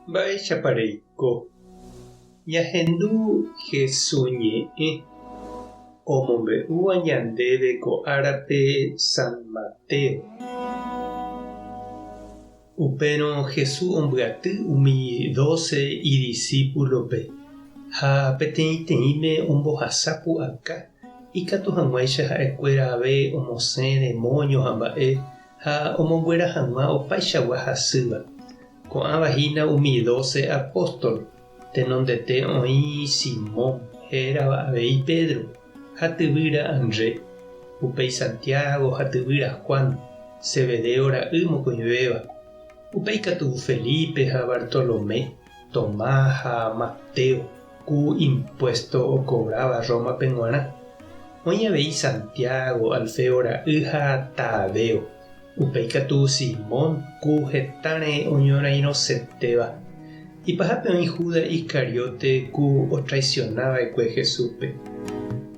Mba'éichapa reiko? Ñahendu Hesu ñe'ẽ omombe'úva ñandéve ko árape San Mateo. Upérõ Jesús ombyaty umi dóse idisípulope ha peteĩteĩme ombohasa pu'aka ikatu hag̃uáicha ha'ekuéra ave omosẽ demóño ha mba'e ha omonguera hag̃ua opaichagua hasýva. Ko'ãva hína umi dóse apóstol, tenondete oĩ Simón, hérava avei Pedro, ha tyvýra André, upéi Santiago ha tyvýra Juan, Zebedeo ra'y mokõivéva, upéi katu Felipe ha Bartolomé, Tomás ha Mateo, ku impuésto okovráva Rómape g̃uarã. Oĩ avei Santiago, Alfeo ra'y ha Tadeo, upéi katu Simón, ku hetãre oñorairõsetéva. Ipahápe oĩ Judas Iscariote ku otraisiona va'ekue Jesúspe.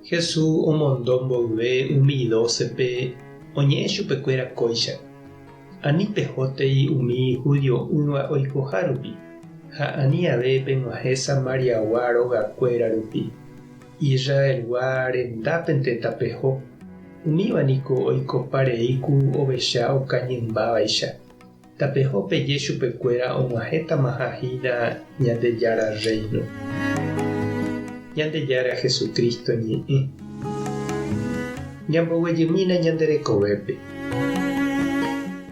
Jesús omondo mboyve umi dócepe oñe'ẽ chupekuéra kóicha, Ani pehótei umi judio'ỹva oikoha rupi, ha ani ave peg̃uahẽ Samariagua rogakuéra rupi. Israelgua rendápente tapeho, umíva niko oikopa rei ku ovecha okañymbávaicha. Tapeho peje chupekuéra og̃uahẽtamaha hína Ñandejára Rréino. Ñandejára Jesucristo ñe'ẽ. Ñamboguejymína ñande rekovépe.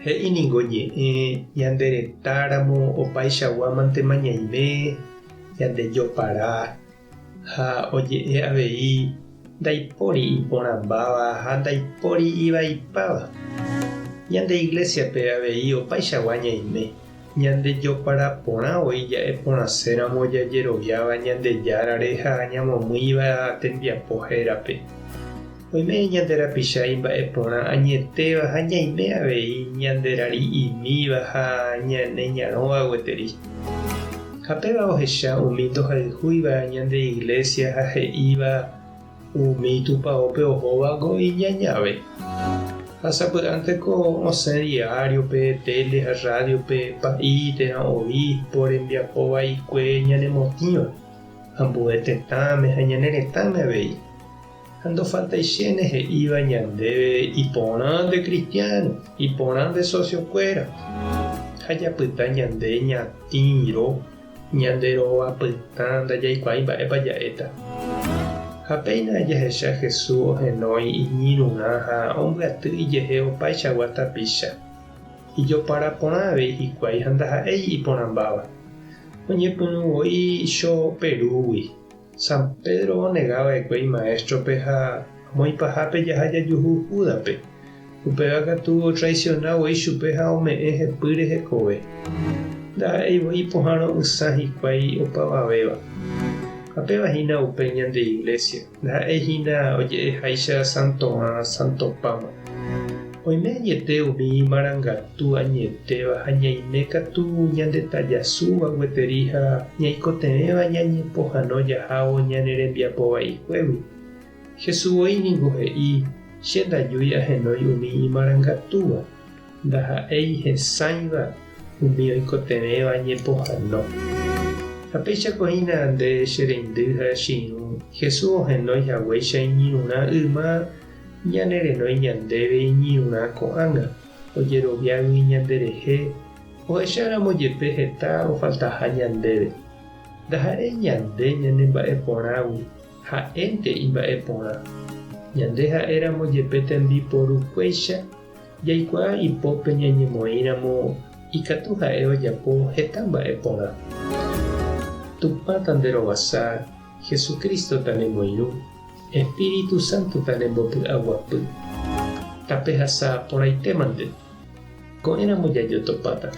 He'i ningo ñe'ẽ ñande retáramo opaichagua mantema ñaime, ñande jopara, ha oje'e avei ndaipóri iporãmbáva ha ndaipóri ivaipáva. Ñande iglésiape avei opaichagua ñaime, ñande jopara porã voi ja'e porãséramo jajeroviáva Ñandejárare ha ñamomýiva tembiapo hérape. Oime ñande rapicha imba'e porã añetéva ha ñaime avei ñande rari'imíva ha ñane ñarõva gueteri. Ha péva ohecha umi ndohayhúiva ñande iglésia ha he'íva umi tupaópe ohóvango iñañave. Ha sapy'ánteko osẽ diáriope, téle ha rrádiope pa'i térã obispo rembiapo vaikue ñanemotĩva, ambue tetãme ha ñane retãme avei. Ha ndofaltaichéne he'íva ñandéve iporã nde kristiáno, iporã nde sosiokuéra. Ha japyta ñande ñatĩro, ñande rova pytã ndajaikuaái mba'épa ja'éta. Ha péina jahecha Jesús ohenói iñirũrã ha ombyaty ijehe opaichagua tapicha. Ijopara porã avei hikuái ha ndaha'éi iporãmbáva. Oñepyrũ voi cho Perúgui. San Pedro onega va'ekue imaéstrope ha amo ipahápe jaha jajuhu Júdaspe. Upéva katu otraisiona voi chupe ha ome'ẽ hepýre hekove. Ndaha'éi voi ipohãro'ysã hikuái opavavéva. Ha péva hína upe ñande Iglesia, ndaha'éi hína oje'eháicha santorã santopáma. Oime añete umi imarangatu añetéva ha ñaime katu ñande tajasúva gueteri ha ñaikotevẽva ñañepohãno jahávo ñane rembiapo vaikuégui. Jesús voi ningo he'i, Che ndajúi ahenói umi imarangatúva, ndaha'éi hesãiva umi oikotevẽva ñepohãno. Ha péicha ko hína nde che reindy ha che irũ, Jesús ohenói haguéicha iñirũrã yma Ñane renói ñandéve iñirũrã ko'ág̃a, ojeroviágui ñanderehe, ohecháramo jepe heta ofaltaha ñandéve. Ndaha'éi ñande ñanemba'eporãgui, ha'énte imba'eporã. Ñande ha'éramo jepe tembiporukuéicha, jaikuaa ipópe ñañemoĩramo ikatu ha'e ojapo heta mba'e porã. Tupã tanderovasa, Jesucristo tanemoirũ. Espíritu Santo tanembopy'aguapy. Tapehasa porãitémante. Ko'ẽramo jajotopáta.